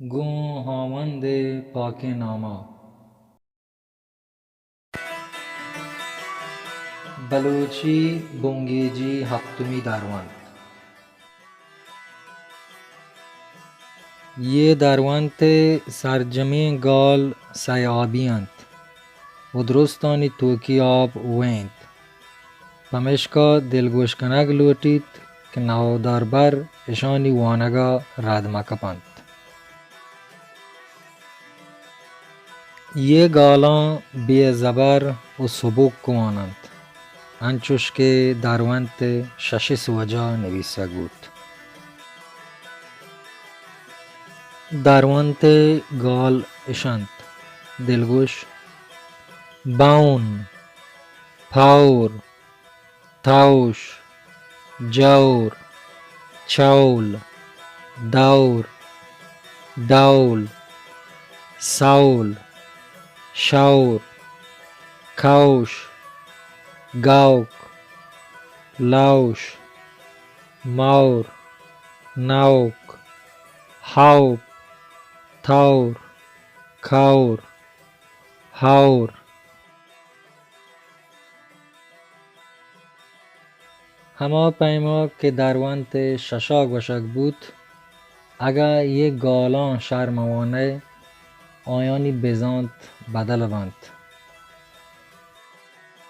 گوں ہاوند ءِ پاکیں نام ءَ۔ بلوچی بنگیجی ہپتمی درونت۔ اے درونت ءِ سرجمیں گال سیابی انت و درستانی توکی آپ وینت۔ پمیشکا دلگوش کنگ لوٹیت کہ نودربر اشانی وانگ ءَ رد مکپنت۔ اے گالاں بے زبر و سبک وان انت، انچوش کہ درونت ءِ شش ءِ سوج ءَ نبیسگ بوت۔ درونت ءِ گال اش انت: دلگوش، بون، پور، توش، جور، چول، دور، ڈول، سول، شور، کوش، گوک، لوش، مور، نوک، ہوپ، تور، کور، ہور۔ ہما پیما کہ درونت ءِ شش ءَ گوشگ بوت، اگاں اے گالاں شر مہ وانئے، آیانی بزانت بدل بنت۔